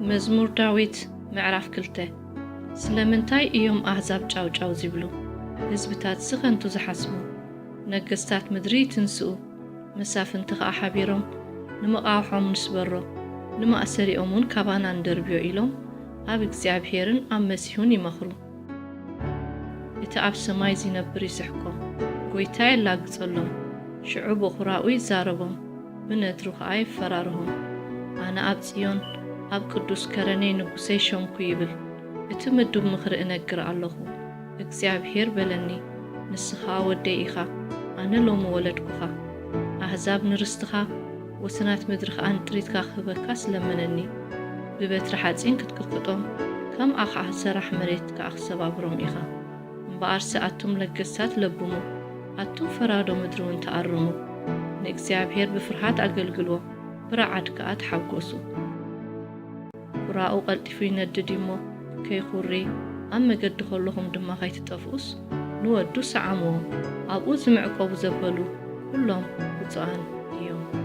መዝሙር ዳዊት ምዕራፍ ክልተ። ስለምንታይ እዮም ኣህዛብ ጫውጫው ዚብሉ? ህዝብታትሲ ኸንቱ ዚሓስቡ? ነገስታት ምድሪ ይትንስኡ፣ መሳፍንቲ ኸኣ ሓቢሮም፣ "ንምቓውሖም ንስበሮ፣ ንማእሰሪኦም እውን ካባና ንደርብዮ" ኢሎም ኣብ እግዚኣብሄርን ኣብ መሲሁን ይመኽሩ። እቲ ኣብ ሰማይ ዚነብር ይስሕቆም፣ ጐይታ የላግጸሎም። ሽዑ ብኹራኡ ይዛረቦም፣ ብነድሩ ኸኣ የፈራርሆም። ኣነ ኣብ ጽዮን፣ ኣብ ቅዱስ ከረነይ ንጉሰይ ሾምኩ ይብል። እቲ ምዱብ ምኽሪ እነግር ኣለኹ። እግዚኣብሄር በለኒ፣ ንስኻ ወደይ ኢኻ፣ ኣነ ሎሚ ወለድኩኻ። ኣህዛብ ንርስትኻ፣ ወሰናት ምድሪ ኸኣ ንጥሪትካ ክህበካስ ለመነኒ። ብበትሪ ሓጺን ክትቅጥቅጦም፣ ከምኣ ኸኣ ሰራሕ መሬት ከኣ ክሰባብሮም ኢኻ። እምበኣርሲ ኣቱም ለገስታት ለብሙ፣ ኣቱም ፈራዶ ምድሪ እውን ተኣረሙ። ንእግዚኣብሄር ብፍርሃት ኣገልግልዎ፣ ብረዓድ ከኣ ተሓጐሱ። ቁራኡ ቀልጢፉ ይነድድ እዩ እሞ፣ ከይኹሪ፣ ኣብ መገዲ ኸለኹም ድማ ኸይትጠፍኡስ፣ ንወዱ ሰዓምዎ። ኣብኡ ዝምዕቆቡ ዘበሉ ኵሎም ብፁዓን እዮም።